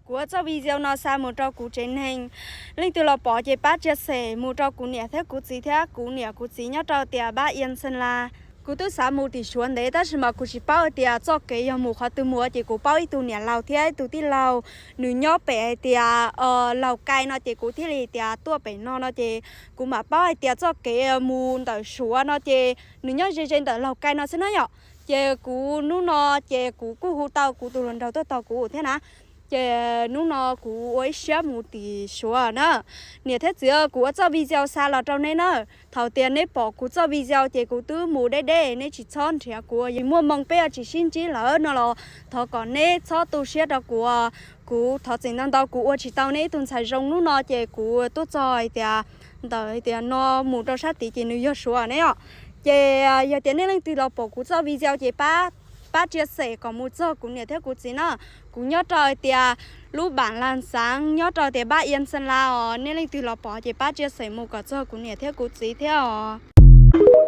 Kuv ua txoj video no xa mus rau kuv tsev neeg, leej twg los pom ces pab tsia xem mus rau kuv niam thiab kuv txiv thiab kuv niam kuv txiv nyob rau tias Pab Yia Xeeb Las. Kuv twb xav mus tim Suav ntev tab sis mas kuv tsis paub hais tias txoj kev yog mus qhov twg mus ces kuv paub ib tug niam laus thiab ib tug tij laug, nws nyob pem hais tias Laus Kai no ces kuv thiaj li tias tuaj pem no no ces kuv mam paub hais tias txoj kev mus ntawm Suav no ces nws nyob ze ze ntawm Laus Kai no xwb na yom. Ces kuv hnub no ces kuv kuj hu tau kuv tus hluas nraug tuaj tos kuv thiab na. Ces hnub no kuv ua ib siab mus tim Suav na. Niam thiab txiv, kuv ua txoj video xa los rau neb na. Thaum tias neb pom kuv txoj video ces kuv twb mus deb deb, neb tsis txhob nrhiav kuv, yog muaj moo peb tsis sib ntsib lawm no los thov kom neb txhob tu siab rau kuv. Kuv thov txim ntau ntau, kuv ua tsis tau neb ib tug ntxhais zoo. Hnub no ces kuv tuaj txog hais tias ntawm hais tias no mus rau sab tid ces nws yog Suav ne os. Ces yog tias nej leej twg los pom kuv txoj video ces pab, pab tsia xem kom mus txog kuv niam thiab kuv txiv na. Kuv nyob rau hais tias lub Pam Las Xav, nyob rau tias Pab Yia Xeeb Las os. Nej leej twg los pom ces pab tsia xem mus kom txog kuv niam thiab kuv txiv thiab os.